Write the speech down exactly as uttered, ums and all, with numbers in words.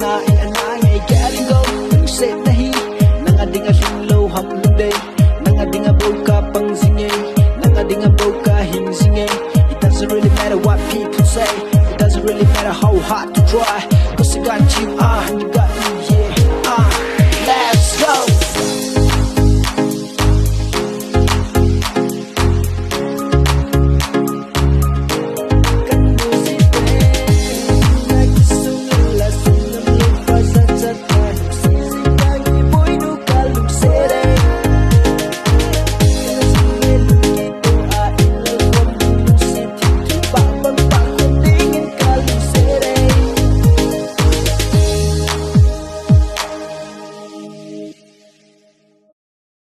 Ai, anang ei, getting go. Nang se nahi, nang a dinga hing lou ham lou dei. Nang a dinga bou ka pang jing e, nang a dinga bou ka hing jing e. It doesn't really matter what people say. It doesn't really matter how hard to try. Cause I got you, ah, you got